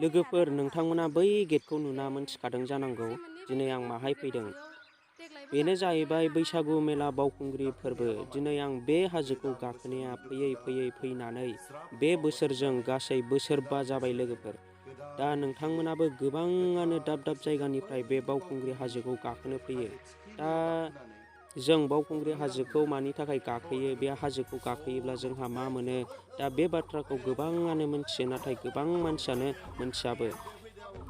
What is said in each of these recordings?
लोगोफोर नोंथांमोना बै गेटखौ नुना मोनथिखादों जानांगौ दिनै आं माहाय फैदों। बेनो जाहैबाय बैसागु मेला बावखुंग्रि फोरबो। दिनै आं बे हाजोखौ गाखोनाया फैयै फैनानै बे बोसोरजों गासै बोसोरबा जाबाय लोगोफोर। दा नोंथांमोनाबो गोबाङानो दाब जायगानिफ्राय बे बावखुंग्रि हाजोखौ गाखोनो फैयो। दा जों बावखुंग्रि हाजोखौ मानि थाखाय गाखोयो, बे हाजोखौ गाखोयोब्ला जोंहा मा मोनो, दा बे बाथ्राखौ गोबाङानो मोनथियो नाथाय गोबां मानसियानो मोनथियाबो।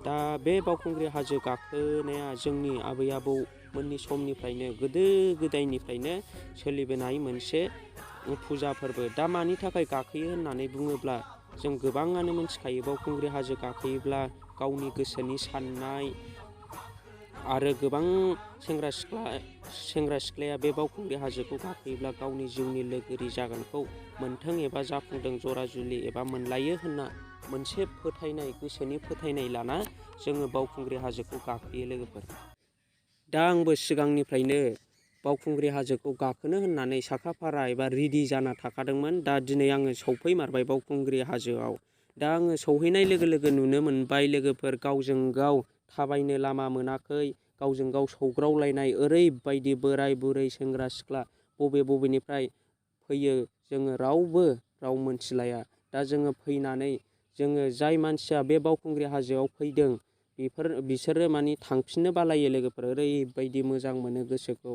दा बे बावखुंग्रि हाजो गाखोनाया जोंनि आबै आबौमोननि समनिफ्रायनो गोदो गोदायनिफ्रायनो सोलिबोनाय मोनसे फुजा फोरबो। दा मानि थाखाय गाखोयो होननानै बुङोब्ला जों गोबाङानो मोनथिखायो बावखुंग्रि हाजो गाखोयोब्ला गावनि गोसोनि साननाय आरो गोबां सेंग्रा सिख्लाया बे बावखुंग्रि हाजोखौ गाखोयोब्ला गावनि जिउनि लोगोरि जागोनखौ मोनथों एबा जाफुंथों, जरा जुलि एबा मोनलायो होनना मोनसे फोथायनाय, गोसोनि फोथायनाय लाना जोङो बावखुंग्रि हाजोखौ गाखोयो लोगोफोर। दा आंबो सिगांनिफ्रायनो बावखुंग्रि हाजोखौ गाखोनो होननानै साखाफारा एबा रेडि जाना थाखादोंमोन। दा दिनै आङो सौफैमारबाय बावखुंग्रि हाजोआव। दा आङो सौहैनाय लोगो लोगो नुनो मोनबाय लोगोफोर, गावजों गाव थाबायनो लामा मोनाखै, गावजों गाव सौग्रावलायनाय, ओरैबायदि बोराय बुरै सेंग्रा सिख्ला बबेनिफ्राय फैयो जोङो राव मोनथिलाया। दा जोङो फैनानै जोङो जाय मानसिया बे बावखुंग्रि हाजोआव फैदों बिसोरो मानि थांफिननो बालायो लोगोफोर। ओरैबायदि मोजां मोनो गोसोखौ।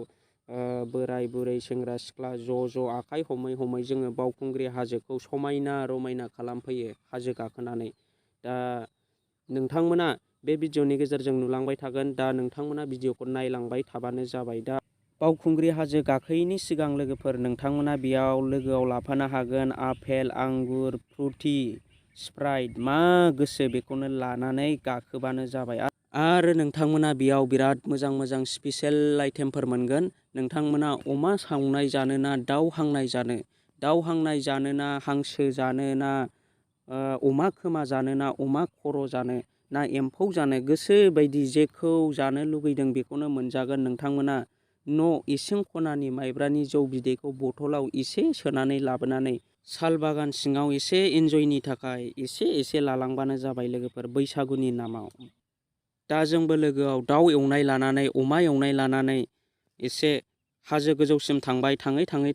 बोराय बुरै सेंग्रा सिख्ला ज' आखाइ हमै जोङो बावखुंग्रि हाजोखौ समायना रमायना खालामफैयो हाजो गाखोनानै। दा नोंथांमोना बे भिडिअनि गेजेरजों नुलांबाय थागोन। दा नोंथांमोना भिडिअखौ नायलांबाय थाबानो जाबाय। दा बावखुंग्रि हाजो गाखोयैनि सिगां लोगोफोर नोंथांमोना बेयाव लोगोआव लाफानो हागोन आपेल, आंगुर, फ्रुटि, स्प्राइट, मा गोसो बेखौनो लानानै गाखोबानो जाबाय। आरो नोंथांमोना बेयाव बिराद मोजां स्पेसियेल आइटेमफोर मोनगोन। नोंथांमोना अमा सावनाय जानो ना दाउ हांनाय जानो, ना हांसो जानो ना अमा खोमा जानो ना अमा खर' जानो ना एम्फौ जानो, गोसो बायदि जेखौ जानो लुगैदों बेखौनो मोनजागोन। नोंथांमोना इसिं खनानि माइब्रानि जौ बिदैखौ बथलाव एसे सोनानै लाबोनानै साल बागान सिङाव एसे इन्जयनि थाखाय एसे लालांबानो जाबाय लोगोफोर, बैसागुनि नामाव। दा जोंबो लोगोआव दाउ एवनाय लानानै अमा एवनाय लानानै एसे हाजो गोजौसिम थांबाय।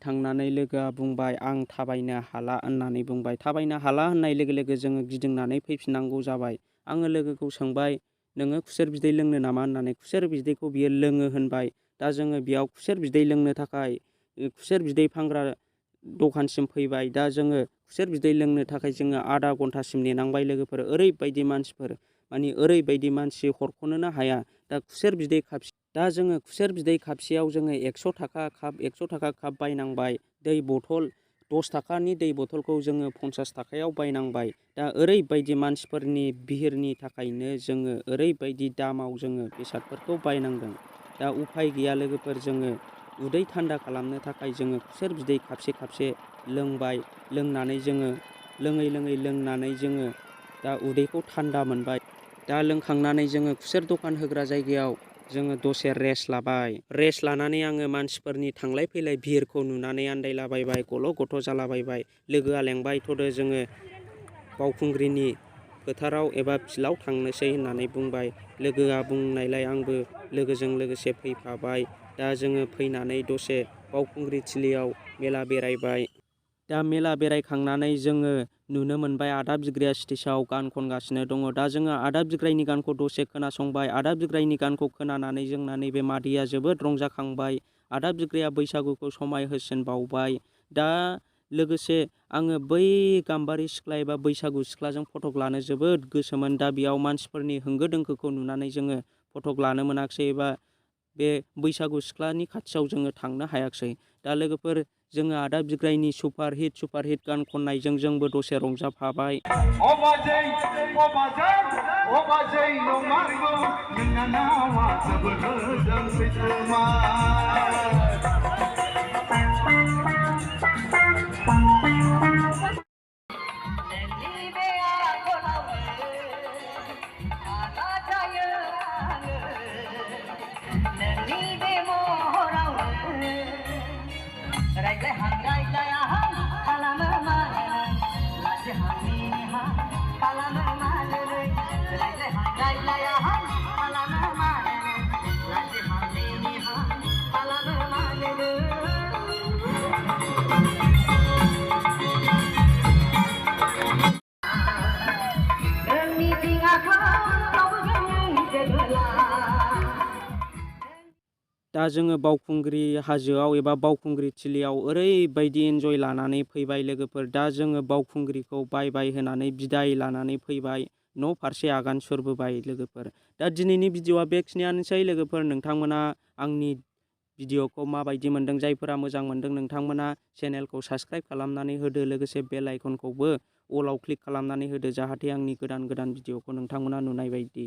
थांनानै लोगोआ बुंबाय आं थाबायनो हाला होननानै बुंबाय। थाबायनो हाला होननाय लोगो लोगो जोङो गिदिंनानै फैफिननांगौ जाबाय। आङो लोगोखौ सोंबाय नोङो खुसेर बिदै लोंनो नामा होननानै। खुसेर बिदैखौ बियो लोङो होनबाय। दा जोङो बेयाव खुसेर बिदै लोंनो थाखाय खुसेर बिदै फानग्रा दखानसिम फैबाय। दा जोङो खुसेर बिदै लोंनो थाखाय जोङो आधा घन्टासिम नेनांबाय लोगोफोर। ओरैबायदि मानसि हरख'नोनो हाया। दा जोङो खुसेर बिदै खापसेयाव जोङो 100 थाखा काप बायनांबाय। दै बथल 10 थाखानि दै बथलखौ जोङो 50 थाखायाव बायनांबाय। दा ओरैबायदि मानसिफोरनि बिहिरनि थाखायनो जोङो ओरैबायदि दामाव जोङो बेसादफोरखौ बायनांदों। दा उफाय गैया लोगोफोर, जोङो उदै थान्दा खालामनो थाखाय जोङो खुसेर बिदै खापसे लोंबाय। लोंनानै जोङो दा उदैखौ थान्दा मोनबाय। दा लोंखांनानै जोङो खुसेर दखान होग्रा जायगायाव जोङो दसे रेस्ट लाबाय। रेस्ट लानानै आङो मानसिफोरनि थांलाय फैलाय भिरखौ नुनानै आन्दायलाबायबाय, गल' गथ' जालाबायबाय। लोगोआ लेंबाय थ'दो जोङो बावखुंग्रिनि फोथाराव एबा फिल्डआव थांनोसै होननानै बुंबाय। लोगोआ बुंनायलाय आंबो लोगोजों लोगोसे फैफाबाय। दा जोङो फैनानै दसे बावखुंग्रि थिलियाव मेला बेरायबाय। दा मेला बेरायखांनानै जोङो नुनो मोनबाय आदा बिग्राया स्टेजआव गान खनगासिनो दङ। दा जोङो आदा बिग्रायनि गानखौ दसे खोनासंबाय। आदा बिग्रायनि गानखौ खोनानानै जोंना नैबे मादैया जोबोद रंजाखांबाय। आदा बिग्राया बैसागुखौ समाय होसिनबावबाय। दा लोगोसे आङो बै गाम्बारि सिख्ला एबा बैसागु सिख्लाजों फटक लानो जोबोद गोसोमोन। दा बेयाव मानसिफोरनि होंगो दोंगोखौ नुनानै जोङो फटक लानो मोनाखिसै एबा बे बैसागु सिख्लानि खाथियाव जोङो थांनो हायाखिसै। दा लोगोफोर जोङो आदा बिग्रायनि सुपार हिट गान खननायजों जोंबो दसे रंजाफाबाय। दा जोङो बावखुंग्रि हाजोआव एबा बावखुंग्रि थिलियाव ओरैबायदि इन्जय लानानै फैबाय लोगोफोर। दा जोङो बावखुंग्रिखौ बाय बाय होनानै बिदाय लानानै फैबाय, न' फारसे आगान सुरबोबाय लोगोफोर। दा दिनैनि भिडिअ'आ बेखिनियानोसै लोगोफोर। नोंथांमोना आंनि भिडिअ'खौ माबायदि मोनदों? जायफोरा मोजां मोनदों नोंथांमोना चेनेलखौ साबस्क्राइब खालामनानै होदो, लोगोसे बेल आइकनखौबो अलाव क्लिक खालामनानै होदो, जाहाथे आंनि गोदान भिडिअ'खौ नोंथांमोना नुनाय बायदि।